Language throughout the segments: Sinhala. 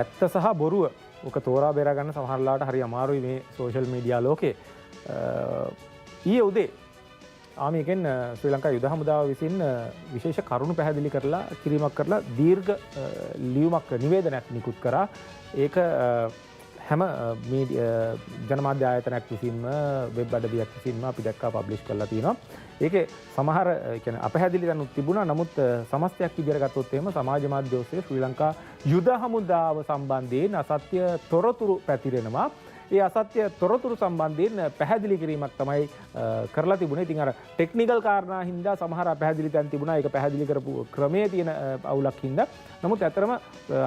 ඇත්ත සහ බොරුව ඔක තෝරා බේරා ගන්න සමහර ලාවට හරි අමාරුයි මේ සෝෂල් මීඩියා ලෝකේ. ඊයේ උදේ ආමියකෙන් ශ්‍රී ලංකා යුද හමුදාව විසින් විශේෂ කරුණු පැහැදිලි කරලා කිරීමක් කරලා දීර්ඝ ලියුමක් නිවේදනයක් නිකුත් කරා. ඒක හැම ජනමාධ්‍ය ආයතනයක් විසින්ම වෙබ් අඩවියක් විසින්ම අපි දැක්කා, පබ්ලිෂ් කරලා තියෙනවා. ඒකේ සමහර ඒ කියන්නේ අපැහැදිලි තැනුත් තිබුණා. නමුත් සමස්තයක් විදියට ගත්තොත් එහෙම සමාජ මාධ්‍ය ඔස්සේ ශ්‍රී ලංකා යුද හමුදාව සම්බන්ධයෙන් අසත්‍ය තොරතුරු පැතිරෙනවා. ඒ අසත්‍ය තොරතුරු සම්බන්ධයෙන් පැහැදිලි කිරීමක් තමයි කරලා තිබුණේ. ඉතින් අර ටෙක්නිකල් කාරණා හින්දා සමහර අපැහැදිලි තැන් තිබුණා. ඒක පැහැදිලි කරපු ක්‍රමයේ තියෙන අවුලක් හින්දා. නමුත් ඇත්තටම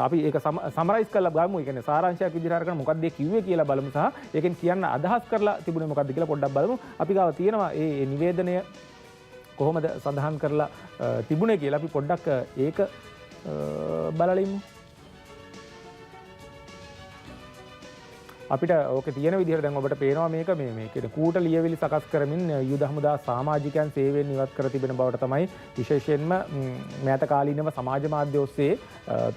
අපි ඒක සමරයිස් කරලා බලමු. ඒ කියන්නේ සාරාංශයක් විදිහට අරගෙන මොකක්ද ඒ කිව්වේ කියලා බලමු සහ ඒකෙන් කියන්න අදහස් කරලා තිබුණේ මොකක්ද කියලා පොඩ්ඩක් බලමු. අපි ගාව තියෙනවා ඒ නිවේදනය කොහොමද සඳහන් කරලා තිබුණේ කියලා. අපි පොඩ්ඩක් ඒක බලලා ඉමු. අපිට ඕක තියෙන විදිහට දැන් ඔබට පේනවා මේක මේ මේ කියන කූට ලියවිලි සකස් කරමින් යුද හමුදා සමාජිකයන් සේවයෙන් ඉවත් කර තිබෙන බවට තමයි විශේෂයෙන්ම මෑත කාලීනව සමාජ මාධ්‍ය ඔස්සේ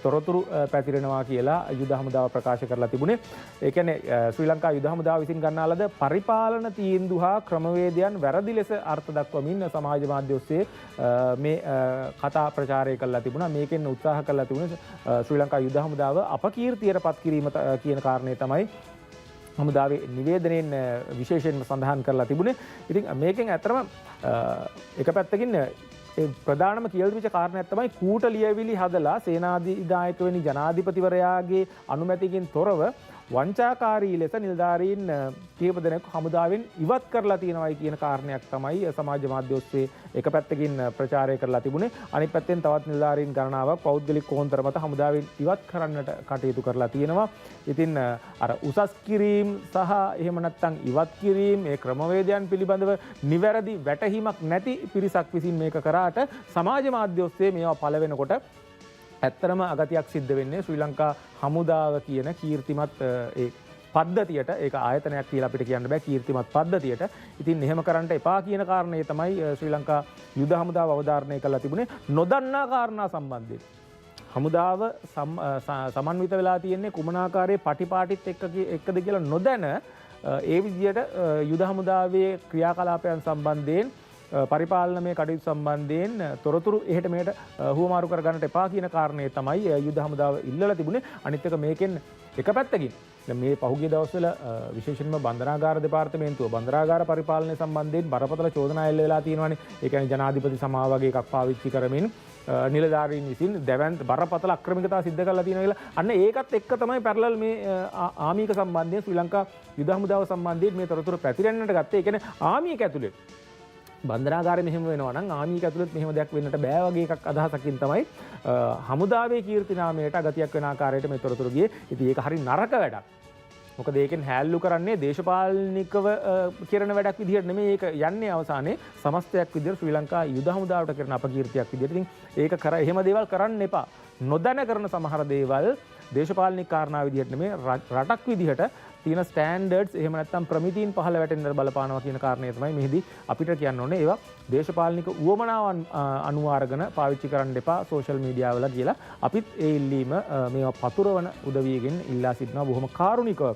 තොරතුරු පැතිරෙනවා කියලා යුද හමුදාව ප්‍රකාශ කරලා තිබුණේ. ඒ කියන්නේ ශ්‍රී ලංකා යුද හමුදාව විසින් ගන්නා ලද පරිපාලන තීන්දුව හා ක්‍රමවේදයන් වැරදි ලෙස අර්ථ දක්වමින් සමාජ මාධ්‍ය ඔස්සේ මේ කතා ප්‍රචාරය කරලා තිබුණා. මේකෙන් උත්සාහ කරලා තිබුණේ ශ්‍රී ලංකා යුද හමුදාව අපකීර්තියට පත් කිරීම කියන කාරණය තමයි හමුදාවේ නිවේදනයෙන් විශේෂයෙන්ම සඳහන් කරලා තිබුණේ. ඉතින් මේකෙන් ඇත්තටම එක පැත්තකින් ඒ ප්‍රධානම කියලා තිබිච්ච කාරණයක් තමයි කූට ලියවිලි හදලා සේනාධිනායක වෙනි ජනාධිපතිවරයාගේ අනුමැතියකින් තොරව වංචාකාරී ලෙස නිලධාරීන් කිහිප දෙනෙකු හමුදාවෙන් ඉවත් කරලා තියෙනවයි කියන කාරණයක් තමයි සමාජ මාධ්‍ය ඔස්සේ එක පැත්තකින් ප්‍රචාරය කරලා තිබුණේ. අනිත් පැත්තෙන් තවත් නිලධාරීන් ගණනාවක් පෞද්ගලික කෝන්තර මත හමුදාවෙන් ඉවත් කරන්නට කටයුතු කරලා තියෙනවා. ඉතින් අර උසස් කිරීම සහ එහෙම නැත්නම් ඉවත් කිරීම මේ ක්‍රමවේදයන් පිළිබඳව නිවැරදි වැටහීමක් නැති පිරිසක් විසින් මේක කරාට සමාජ මාධ්‍ය ඔස්සේ මේවා පළ වෙනකොට ඇත්තටම අගතියක් සිද්ධ වෙන්නේ ශ්‍රී ලංකා හමුදාව කියන කීර්තිමත් ඒ පද්ධතියට. ඒක ආයතනයක් කියලා අපිට කියන්න බෑ, කීර්තිමත් පද්ධතියට. ඉතින් එහෙම කරන්නට එපා කියන කාරණේ තමයි ශ්‍රී ලංකා යුද හමුදාව අවධාරණය කරලා තිබුණේ. නොදන්නා කාරණා සම්බන්ධයෙන් හමුදාව සමන්විත වෙලා තියෙන්නේ කුමන ආකාරයේ පටිපාටිත් එක්කද කියලා නොදැන ඒ විදියට යුද හමුදාවේ ක්‍රියාකලාපයන් සම්බන්ධයෙන් පරිපාලනමය කටයුතු සම්බන්ධයෙන් තොරතුරු එහෙට මෙහෙට හුවමාරු කරගන්නට එපා කියන කාරණේ තමයි යුද හමුදාව ඉල්ලලා තිබුණේ. අනිත් එක මේකෙන් එක පැත්තකින් දැන් මේ පහුගිය දවස්වල විශේෂයෙන්ම බන්ධනාගාර දෙපාර්තමේන්තුව බන්ධනාගාර පරිපාලනය සම්බන්ධයෙන් බරපතල චෝදනා එල්ල වෙලා තියෙනවානේ. ඒ කියන්නේ ජනාධිපති සමාව වගේ එකක් පාවිච්චි කරමින් නිලධාරීන් විසින් දැවැන්ත බරපතල අක්‍රමිකතා සිද්ධ කරලා තියෙනවා කියලා. අන්න ඒකත් එක්ක තමයි පැරලල් මේ ආමීක සම්බන්ධයෙන් ශ්‍රී ලංකා යුද හමුදාව සම්බන්ධයෙන් මේ තොරතුරු පැතිරෙන්නට ගත්තේ. ඒ කියන්නේ ආමීක ඇතුලේ බන්ධනාගාරෙ මෙහෙම වෙනවා නම් ආමීක ඇතුළත් මෙහෙම දෙයක් වෙන්නට බෑ වගේ එකක් අදහසකින් තමයි හමුදාවේ කීර්ති නාමයට අගතියක් වෙන ආකාරයට මේ තොරතුරු ගියේ. ඉතින් ඒක හරි නරක වැඩක්. මොකද ඒකෙන් හැල්ලු කරන්නේ දේශපාලනිකව කරන වැඩක් විදිහට නෙමෙයි, ඒක යන්නේ අවසානයේ සමස්තයක් විදිහට ශ්‍රී ලංකා යුද හමුදාවට කරන අපකීර්තියක් විදිහට. ඉතින් ඒක එහෙම දේවල් කරන්න එපා. නොදැන කරන සමහර දේවල් දේශපාලනික කාරණා විදිහට නෙමෙයි, රටක් විදිහට තියෙන ස්ටෑන්ඩඩ්ස් එහෙම නැත්නම් ප්‍රමිතීන් පහළ වැටෙන්න බලපානවා කියන කාරණය තමයි මෙහිදී අපිට කියන්න ඕනේ. ඒවා දේශපාලනික උවමනාවන් අනුව අරගෙන පාවිච්චි කරන්න එපා සෝෂල් මීඩියා වල කියලා අපිත් ඒ ඉල්ලීම මේවා පතුරවන උදවියගෙන් ඉල්ලා සිටිනවා බොහොම කාරුණිකව.